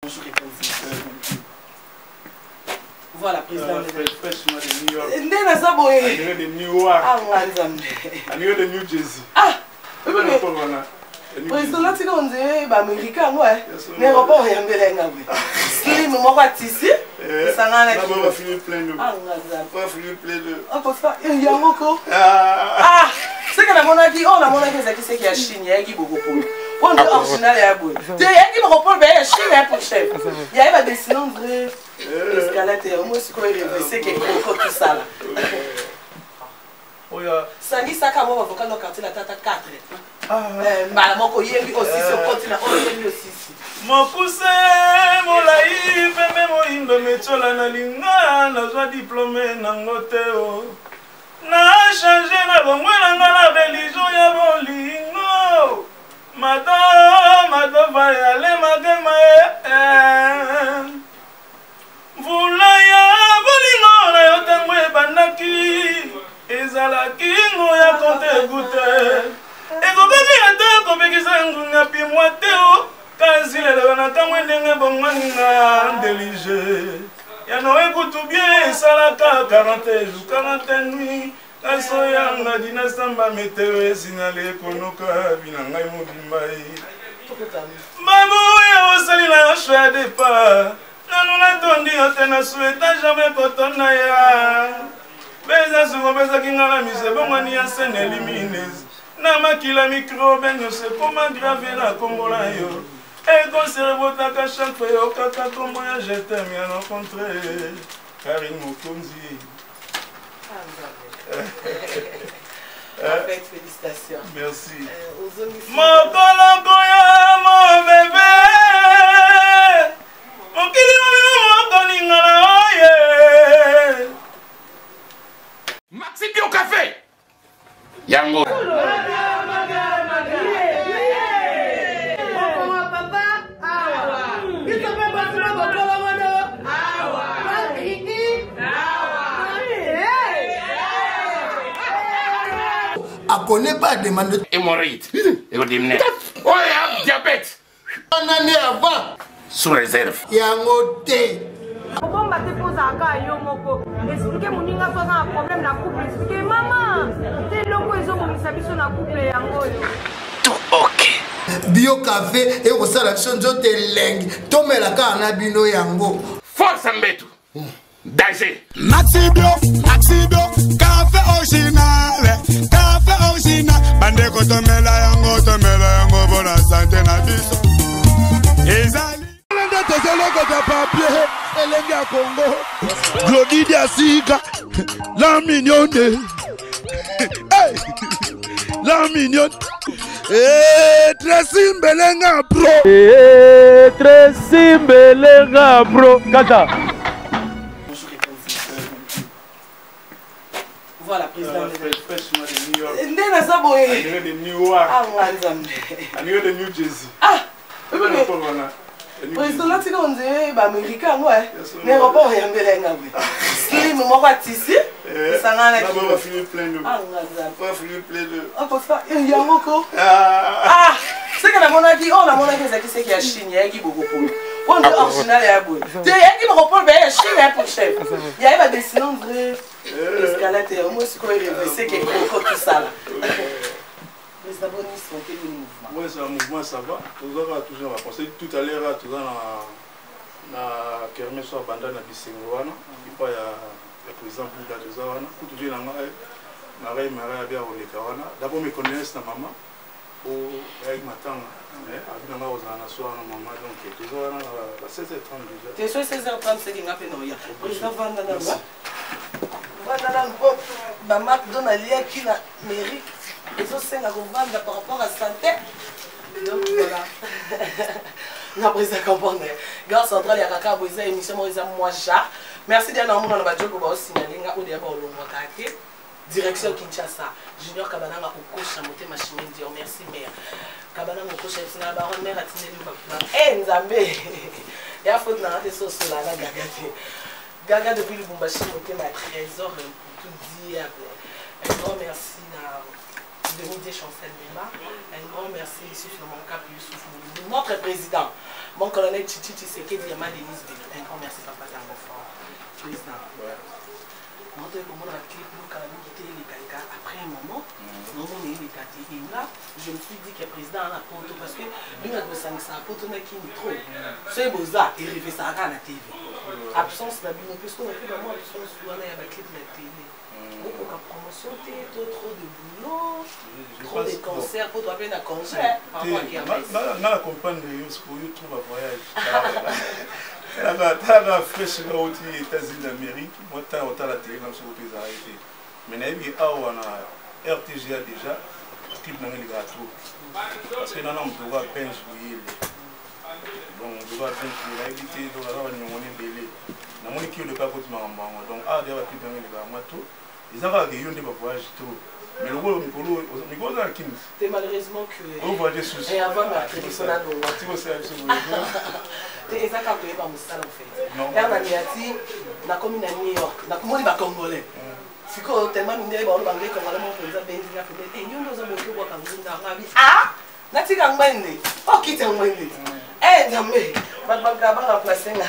Bonjour Voilà, président. Nde naza boye. Ah, nga nzambe. New Jersey. Ah! Président natika onzeye baaméricain yango eh. na aéroport oyambela ye nga boye slim moko atisi esanganaki yango ko ah seke namonaki oyo namonaki ezalaki seke ya chine yayaki bokopolo oyo nde original ya boye te yayaki bokopolo mpe ya chine ya pour chef yaye badesine vrai escalade yango sikoyo reve seke kroko tosala sangisaka mwa bavoka na quartier na tata 4 mbala moko oyembi osisi okoti na oyo oyembi osisi mokuse molai pembe moyindo metsola na linga nazwa diplome nango te o na change na longwe na nga na religion ya bolingo mado mado vayale magema e mvula ya bolingo na yo ntango ebandaki ezalaki ngo ya konte gute ekokaki ata kopekisa ngunga pimwa te o kasi lelo na ntango ndenge bongwani na delige ya noe kutu bien esalaka 40 jours 40 nuit naso yanga dina samba meteo esinale ekonoka bina ngai mobimba ye baboya osali na yo choix ya départ nanu natondi yo te na souhaita jamais kotonda ya beza suku opesaki nga na miso ebongwani ya sene elimines na makila mikrobe nyonso ekoma grave na kombo na yo ekonsere ebotaka chaque fois eyokaka kombo ya je t'aime ya rencontre Karine Mokonzi. En fait, félicitations. Merci. Mokolo koya mon bébé. Mokili oyo mokoninga na oye. Maxi Bio Café. Yango. Akone pas demande. Hémorroïde. Ekodimne. Oyo diabète. Wana nde avant. Sous réserve. Yango te. Kobomba te mpo ozalaka yo moko. Explique moninga so aza na problème na couple. Explique mama te eloko ezobomisa biso na couple yango oyo. Tout ok. Bio café ekosala biso nzoto elengi tomela kaka na bino yango. Force mbetu. Danger. Maxi Bio, Maxi Bio, café original, café original. Bandeko tomela yango, tomela yango bona sante na biso. Ezali. Nde tozolokota papier elenge ya Congo. Glody Diasika, la mignonne. Hey! La mignonne. Eh, Tracy Mbelenga bro. Eh, Tracy Mbelenga bro. Kata. Voilà, président. Nde naza boye. Ah, nga nzambe. New Jersey. Ah! Président natika onzeye baaméricain yango eh. Na aéroport oyambela ye nga boye. Slim moko atisi. Esanganaki. Ah, nga nzambe. Yango ko. Ah! Seke namonaki oyo namonaki ezalaki seke ya Chine yayaki bokopolo. Oyo nde original ya boye. Te yayaki bokopolo mpe ya Chine ya pour chef. Yaye badesine vrai escalade yango sikoyo reve seke kroko tosala. Président boni santé boni mouvement. Ouais, c'est un mouvement, ça va. Toza toujours na conseil tout à l'heure toza na na kermesse ya banda na bisengo wana epai ya ya président Bouda toza wana kutu vie na ngai marai marai abia koleka wana d'abord mes condoléances na mama po ayaki matanga mais abi na ngai kozala na soir na mama donc toza wana na ba 16h30 déjà. Te so 16h30 seki nga mpe na oya. Président vanda na nga. Vanda na mpo ba McDo naliaki na mairie ezosenga kovanda par rapport à santé. Donc voilà. Na président comprendre. Gare centrale ya Kakabo eza émission moko eza mwa ja. Merci Diana omona na bajoko baosignale nga oyo deya baolongwaka te. Direction Kinshasa. Junior Kabananga okosha motema Chimène Dior. Merci mère. Kabananga okosha na baron mère atindeli ba. Eh Nzambe. Ya faute na te sosola na gaga te. Gaga depuis Lubumbashi motema trésor tout diable. Un grand merci na Denis de Chancel Bemba. Un grand merci lisusu na mon cap Youssouf Mouloudou, notre président, mon colonel Chichi Tshisekedi Yama Denise Beto. Un grand merci papa Tango Fort. Président. Moto ekomona baclip lokala mingi te elekaleka après un moment nomona eleka te. Et là je me suis dit que président ana poto, parce que bino bato bosangisaka poto na kini trop, soki boza erevesaka kaka na TV absence na bino mpe soki onapi bamwa absence wana ya baclip na télé, bokoka promotion te to trop de boulot, trop de concert po toape na congé par rapport à kermesse. Nga na comprendre yo sikoyo, trop bavoyage. Talaka fresh nga outi États-Unis d'Amérique, mwa ntango otala tele na biso koto ezalaki te, mais nayebi awa na RTGA déjà clip nanga elekaka trop, parce que nana moto oka Benj Boyele, donc moto oka Benj Boyele nayebi te, donc aza baniongo na ebele, namoni kio lepa akoti makambo yango. Donc awa deya baclip nanga elekaka mwa trop, eza kaka ke yo nde bavoyage trop, mais lokola mikolo mikolo oza na Kings. Te, malheureusement que ovoyage susu. Et avant mercredi so nalongwa. Tikosala biso boye. Te, eza kaka koyeba mosala en fait. Ere na niati nakomi na New York, nakomoni bacongolais sikoyo tellement mindele baolo bangai congolais moko mpenza bendi na pembeni e yo nde oza boki obwaka ngunda ngabi a natika ngwende okita ngwende e Nzambe, bato bakaka baremplace nga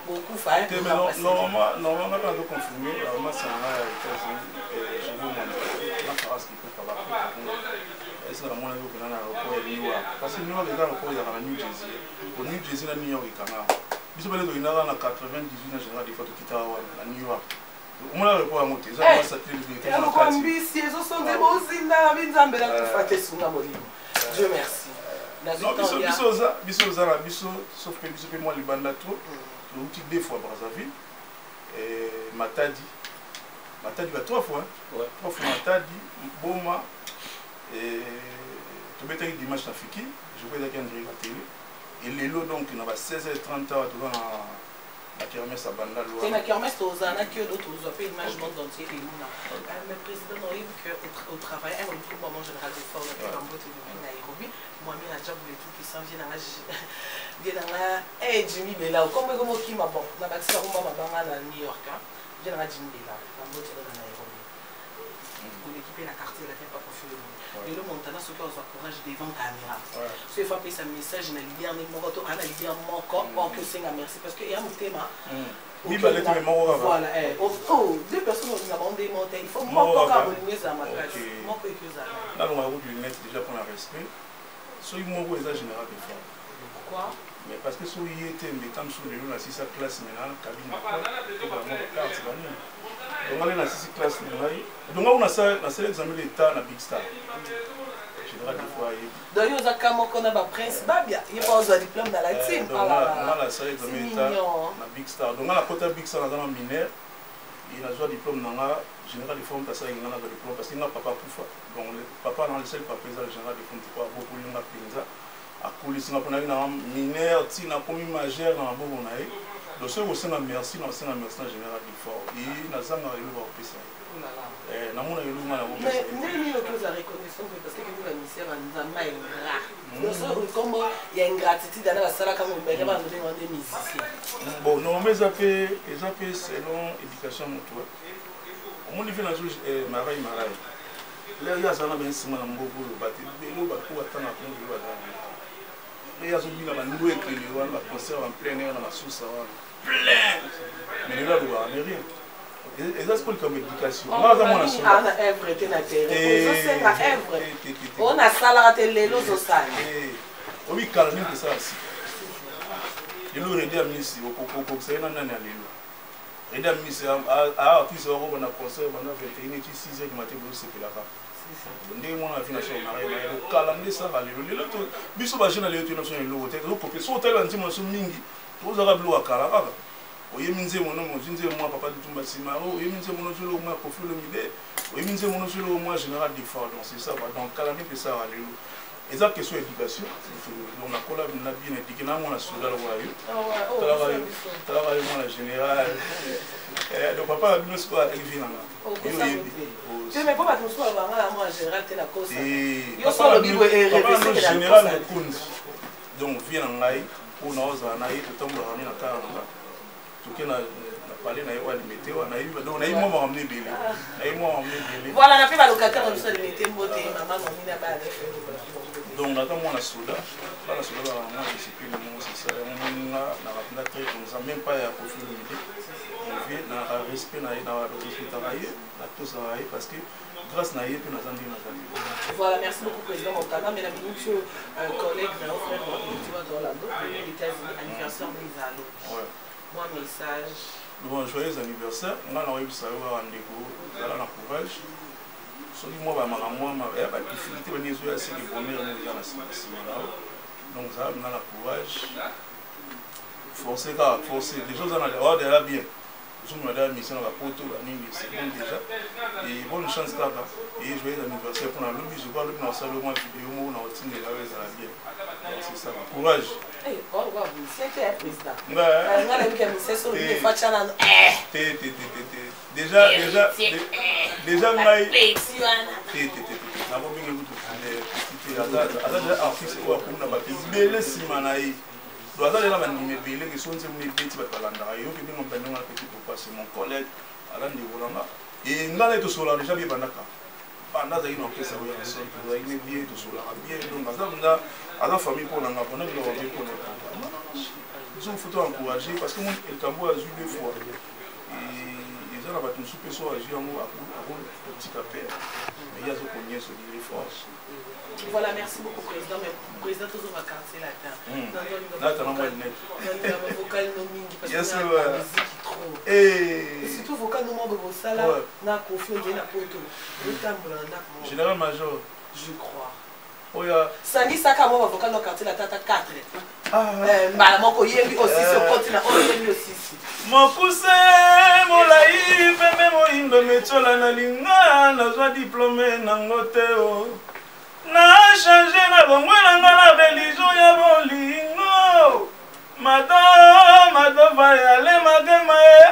bokufa. Te, mais normalement nga mpe nazo confirme masanga ya États-Unis, jevomona na France kikufa bakuta ese namonaki okenda na aéroport ya New York, parce que New York eza aéroport ezalaka na New Jersey, po New Jersey na New York ekangaka biso pene. Tokendaka na 98 na général, des fois tokitaka wana na New York, omona aéroport yango te, eza satellite. Eloko mbisi ezosonze bozinda na binzambe nakufa te, sunga molimo, Dieu merci. Biso oza na biso, sauf que biso mpe mwa libanda trop. Touti deux fois Brazzaville, Matadi, Matadi ba trois fois, trois fois Matadi, Boma, tobetaki dimanche na Fiki, je crois ezalaki en direct na télé. Elelo donc na ba 16h30 awa toza na na kermesse ya Bandal. Te, na kermesse tozala na kiodo, tozwa mpe image monde entier emona. Mais président, oyebi que au travail un oluki moment général de fort na mpe bambote depuis Nairobi, Mwami Rajabu le tout puissant, vie nanga, vie nanga e Jimmy Bela, kombo ekomo okima, bon na bakisi bango mwa mabanga na New York, vie nanga Jimmy Bela, bambote na Nairobi, oleki mpe na quartier latin pa Kofi Olomide. Lelo Montana soki azwa courage devant caméra, so efa apesa message na leader ne moko to aa na leader moko oki osenga merci, parce que eya motema. Mibale te, mais moko kaka. Voilà, oh, deux personnes olinga bango nde moko te, il faut moko kaka bolingo ezala makasi, moko eki ozala. Nalongaka kutu lunette déjà mpona respect, soki moko eza général de fort. Pourquoi? Mais parce que soki ye te, mbeka mosusu lelo nasisa classe, mais na cabine bango bacarte banini, donc ale nasisi classe na ngai, donc ako nasala examen d'état na Big Star, général des fois ayebi. Donc yo oza ka moko na baprince Babia, ye mpo ozwa diplôme na la team. Nga nasala examen d'état na Big Star, donc nga nakota Big Star, naza na mineur e nazwa diplôme na nga. Général de forme asalaki nga nazwa diplôme, parce que nga papa akufa, donc papa na le seul papa eza le général de forme, po abokoli nga mpenza, akolisi nga mpona na mineur ti nakomi majeur na maboko na ye. Donc soki kosenga merci, na kosenga merci na général de fort e nazangaka eloko ya kopesa ye, namona eloko nga na kopesa. Ndenge nini oki oza reconnaissant mpe, parce que kende bamisia banzamba ingrat, nyonso nkombo ya ingratitude ana basalaka mobele bana ndenge wana nde musicien. Bon, normalement eza mpe selon éducation ya moto. Omoni mpe nazo marai marai lere ye azala na bansima na mboka oyo, bato ebele oyo bato batanga kongo lelo bazala na ye, azobina bandu ekele wana, baconcert en plein air na basusa wana plein, mais lelo alobaka mais rien. Eza sikoyo likambo éducation, nga aza mwana. Ana œuvre te na terrain, ozosenga œuvre oyo nasalaka te, lelo ozosala. Obi kala nini tosala sika lelo Redi Amisi, okokokisa ye na nani ya lelo Redi Amisi, artiste wako na concert banda 21 ti 6 heures du matin, bozosepelaka ndenge mwana afi na so mare mare kokala nde esaka lelo. Lelo biso bajeune lelo toyena biso na eloko te, tozokopie. So otali banzembo na biso mingi, tozalaka biloko ya kala kaka. Oyemi nzembo no ozwi nzembo mwa papa Lutumba nsima, oyemi nzembo no ozwi eloko mwa Kofi Olomide, oyemi nzembo no ozwi eloko mwa général Defort, donc c'est ça quoi. Donc kala nde mpe esalaka lelo, eza question ya éducation. Donc nakola na bien éduqué na mwana soda lokola yo, talaka yo mwana général. Donc papa na bino sikoyo azalaki vie nanga. Yo oyebi. Te, mais mpo bato mosusu balobanga na mwana général te, nakosa yo so olobi boye. Général mokonzi, donc vie na ngai mpo na ozala na ye, totambolaka ne na kara na nga. Toke na palais na ye oyo alimete wana, nayebi donc nayebi mwa makambo ebele, nayebi mwa makambo ebele. Voilà, na mpe balocataire na biso alimete, mbote mama nomina bana. Donc naza mwana soda, bana soda baka mwa discipline moko, c'est ça. Yango moninga naka très comme ça, même pas ya Koffi Olomide, mon vieux, naka respect na ye, na respectaka ye, natosaka ye, parce que grâce na ye mpe naza ndenge nazali. Voilà, merci beaucoup, président Montana. Mais la minute, un collègue, un frère, Orlando, les États-Unis, anniversaire de Ouais. Moi, message. Bon, joyeux anniversaire. Nga na oyebisa yo kaka, ndeko, zala na courage. Soki mwa bamakambo mwa ya badifficulté bani ezoya, siki bonheur ndenge eza na nsima na yo. Donc zala mpenza na courage, force kaka, force. Déjà oza na oa déjà bien, ozomona déjà mission na bapoto banini, c'est bon déjà. Et bonne chance kaka et joyeux anniversaire. Mpona lobi, je crois lobi na osala mwa video moko na otindela oyo, ezala bien. Donc c'est ça, courage. Eh, oh, wow, c'était un président. Nga Nga na bika misese oyo Te. efacha nano. Te, te, te, te, te, déjà, déjà, déjà ngai Petit wana. Te, te, te, te, nakomingi kutu petit te. Aza déjà artiste oyo akomi na bato ebele nsima na ye. Donc aza lela bandimi ebele ke so nzembo ebeti, bato balandaka ye. Yoki ndenge mobandi wana petit, pourquoi? C'est mon collègue, aza ndeko na nga e nga na ye tosolaka déjà bien. Bandaka banda azalaki na orchestre oyo ya sol, tozalaki ne bien, tosolaka bien. Donc aza mpenza, aza famille mpo na nga, mpona biloko bien mpo na ye. Biso faut to encourager, parce que mon likambo azwi deux fois, eza na bato mosusu mpe so azwi yango akotika pere, mais ye azokonie soki force. Voilà, merci beaucoup, président. Mais président, toujours vacances latin. Natana mwa lunette. Vocal no mingi parce Yes, que na musique trop. Eh. Et surtout vocal no moko bosala na Koffi ondie na poto. Otambola na ndako moko. Général major. Je crois. Oyo sangisaka mwa bavocal no quartier latin ata 4 mbala moko oyembi osisi, okoti na oyo, oyembi osisi. Mokuse molai pembe moyindo metsola na linga, nazwa diplôme nango te o na change na longwe na nga na religion ya bolingo. Mado mado vayale magema ye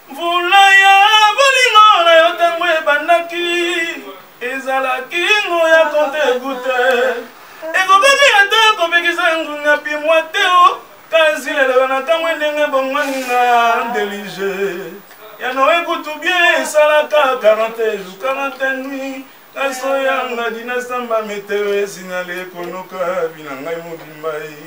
mvula ya bolingo na yo, ntango ebandaki ezalaki ngo ya compte-gouttes, ekokaki ata kopekisa ngunga pimwa te o. Kasi lelo na ntango ndenge bongwaninga délige ya noe kutu bien esalaka 40 jours 40 nuit, naso yanga dina samba meteo esinale ekonoka bina ngai mobimba ye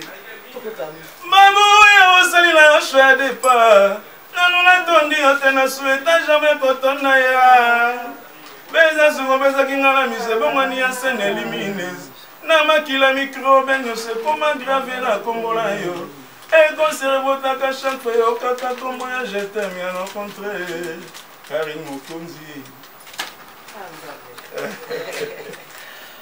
baboya osali na yo choix ya départ. Nanu natondi yo te, na souhaita jamais kotonda ya beza suku opesaki nga na miso ebongwani ya sene lumineuse na makila microbe nyonso ekoma grave na kombo na yo. Ekonsere ebotaka chaque fois eyokaka kombo ya je t'aime ya rencontre Karine Mokonzi.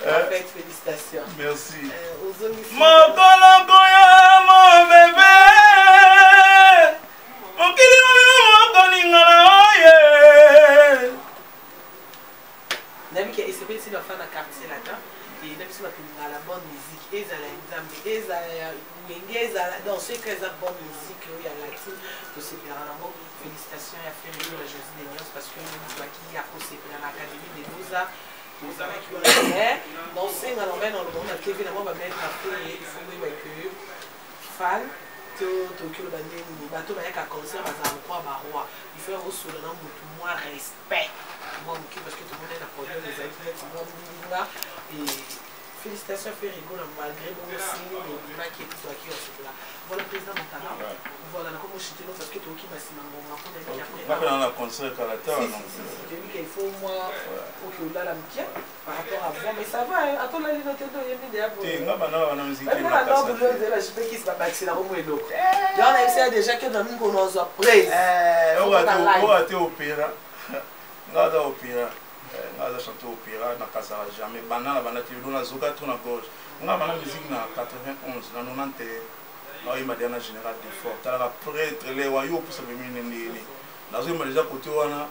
En fait, félicitations. Merci. Ozongisi. Mokoloko ya mo bébé, mokili oyo mokolingana oye. Nayebi ke esepelisi bafan na quartier latin e na biso bato la bonne musique, ezala ya Nzambe, ezala ya wenge, ezala donc soki eza bonne musique oyo ya latine, tosepelaka nango. Félicitation ya Ferre na Jésus de Nuance, parce que moto aki ya kosepela na Académie des Beaux-Arts, tozalaki wana. Mais naosenga na ngai na lobango na TV na mwa bamaître afere, il faut boyeba ke fan to toki oloba ndeni bato bayaka concert bazala lokwa baroi. Il faut yango osola na motu mwa respect mwa moke, parce que tomoni na problème ezalaki neti mwa mbilinga. Et félicitations Ferre Gola, malgré bongo sini ebimaki etwaki osepela. Voilà, président Montana, voilà, nakomo chitelo parce que tokoki basima ngonga mpona ebiki après. Nga mpe na concert kala ta. Si, si, si, si, toyebi qu'il faut moi oki olala moke par rapport à voix, mais ça va, hein, atolali no te, toyebi deya. Te, nga bana wana musique. Bapekisi babakisela komo eloko yango nayebisa ya déjà ke na mingi ozwa praise. Oyo te opéra, nga aza opéra, nga aza chanteur opéra, nakasaka jamais. Banda na banda te do nazoka trop na gorge. Nga banda musique na 91, na 91 naoyemba deya na Général Defort. Talaka prêtre lewa yo opusa pemini ndenge nazoyemba déjà côté wana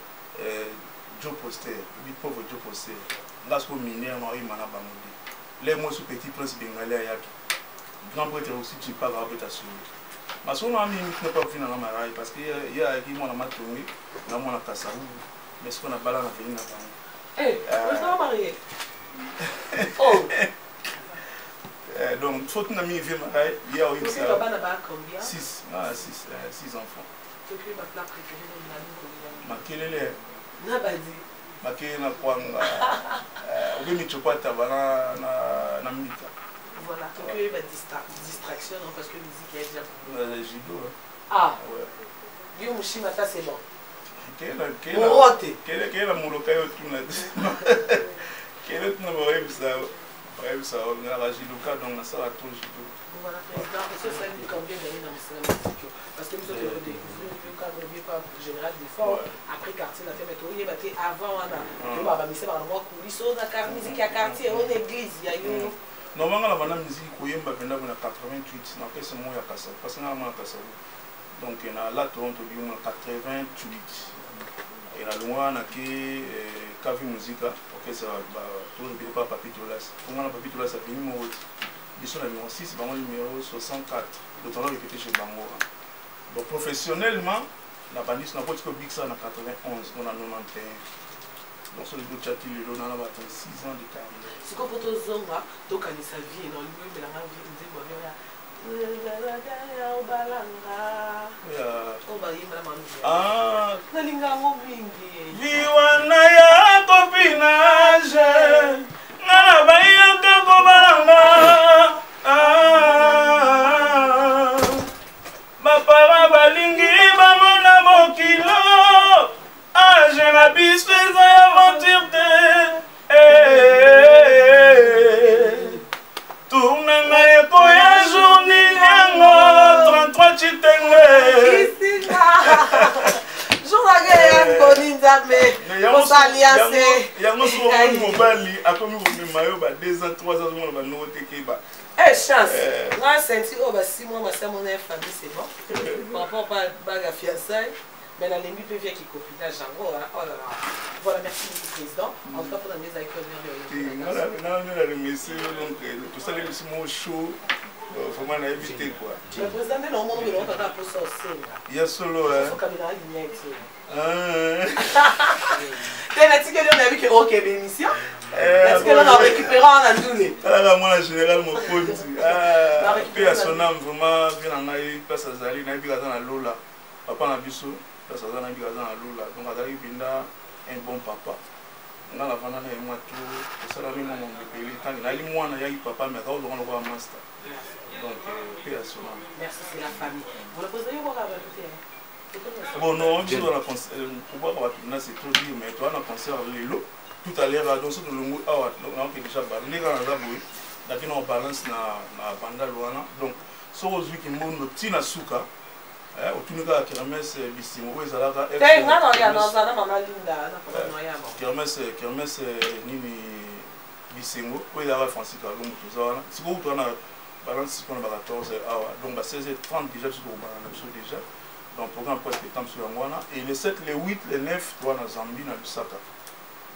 Joe Poster bi pauvre Joe Poster, nga siko minere naoyemba na bango te. Le mosu Petit Prince Bengali ayaki grand prêtre aussi, Chipaka abeta solo masolo na mingi tina pa vina na marai, parce que ye ayaki mwana Matongi na mwana Kasaru, mais siko na bala na veni na bango. Eh, président marié. Oh. Eh, donc faut tuna mingi vie makai ya oyebisa bana ba combien? 6 ah 6 6 enfants. Toki ba plat préféré na nini? Makelele. Na badi. Makelele na kwanga. Eh, obe michopa taba na na na mbika. Voilà, toki ba distraction non parce que musique est déjà. Judo. Ah. Ouais. Yo mushima ça c'est bon. Kela kela. Morote. Kela kela moloka yo tuna. Kela tuna bayebisa. Bayebisa ngalaka judoka donc nasala trop judo. Voilà président, est-ce que ça dit combien d'années dans le musique? Parce que nous sommes découvrir quand on dit pas général des fois après quartier na fait mais toyeba te avant wana toyeba ba mise ba mwa coulisse na car musique ya quartier on église ya yo. Normalement la banda musique koyemba penda na 88 na pesa mo ya kasa parce que na mwa kasa. Donc na la Toronto du moins 88 et la loi na ke Kavi Musica orchestre ba toujours bien pas Papi Tolas. Pour moi Papi Tolas a fini mo biso na numéro 6 bango numéro 64 le temps répété chez bango. Donc professionnellement na bandis na koti ko big ça na 91 on a 91. Donc sur le bout de lelo na ba 6 ans de carrière. Siko poto zonga to kanisa vie non lui melanga vie nzembo ya nalinga yango mingi liwana ya copinage nga na bayaka kobalanga bapara balingi bamona mokilo age na biso eza ya aventure te. Tourna ngai ekoya journée yango 33 chitenge. Jour nanga ya koni nzambe kosali ase. Yango soki omoni mobali akomi komema yo ba 2 ans 3 ans ozomona banoko te keba. Eh chance. Nga senti oyo ba 6 mois masamo na famille c'est bon. Par rapport ba baga fiançailles. Mais la lembi peut faire qui copinage yango oh là là. Voilà, merci beaucoup président. En tout cas pour la mise à l'école de na na remercier donc tout ça les mo show vraiment na éviter quoi. Le président de l'homme on va pas pour ça senga. Ya solo hein. Faut kamera lumière ti. Ah. T'es na tikeli on a vu que OK émission. Est-ce que l'on a récupéré en andoulé? Talaka mwana général mokonzi. Ah, pe à son âme vraiment bien na ngai place azali na bika na Lola. Papa na biso place aza na bika na Lola. Donc azali binda un bon papa. Nga na vanda na ye mwa tour, esalami mwa mobele ntango nayali mwana yaki papa mais azalaki kozonga lokola master. Donc pe à son âme. Merci, c'est la famille. Vous le posez au revoir. Bon non, biso na concert kobwaka bato na c'est trop dire mais toi na concert lelo tout à l'heure donc soki tolongwi awa naoke déjà ndenge naza boye naki na balance na bandal wana donc soki ozwi kimbondo ntina suka otuni kaka kermesse bisingo oyo ezalaka kermesse nini bisingo oyo ezalaka Francis Kalombo toza wana sikoyo kutu wana balance sikoyo na ba 14 awa donc ba 16h30 déjà biso tokobana na biso déjà. Donc programme presque temps sur Angola et le 7, le 8, le 9, toi na Zambie, na Lusaka.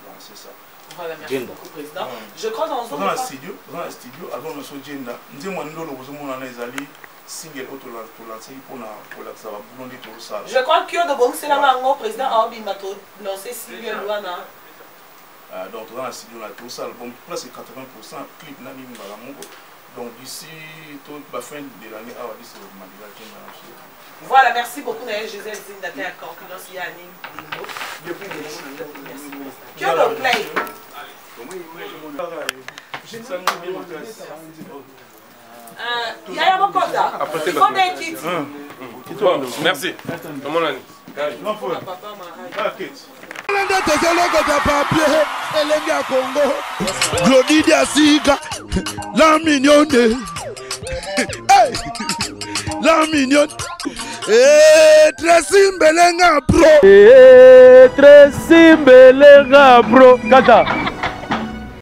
Donc c'est ça. Voilà, merci Djenda. Beaucoup président. Je crois dans un studio, dans un studio avant nous so Djenda. Nzemo ndolo bozomona na ezali single auto to lancer pour na pour la ça va boulon tout ça. Je crois que de bon c'est là ngo président Aobi m'a to lancer single wana. Donc dans un studio na tout ça, bon presque 80% clip na mimi bala moko. Donc d'ici toute la fin de l'année awa d'ici le mandat Djenda. Voilà, merci beaucoup Naël Gisèle Zindate à Concurrence Yannick Dino depuis Belgique. Merci. Que le play. Yaya Mokonda. Bon, merci. Comment on a nde tozolokota papier elenge ya Congo Glodidi asika la mignonne hey! La mignonne eh, Tracy Mbelenga pro eh, Tracy Mbelenga pro kata.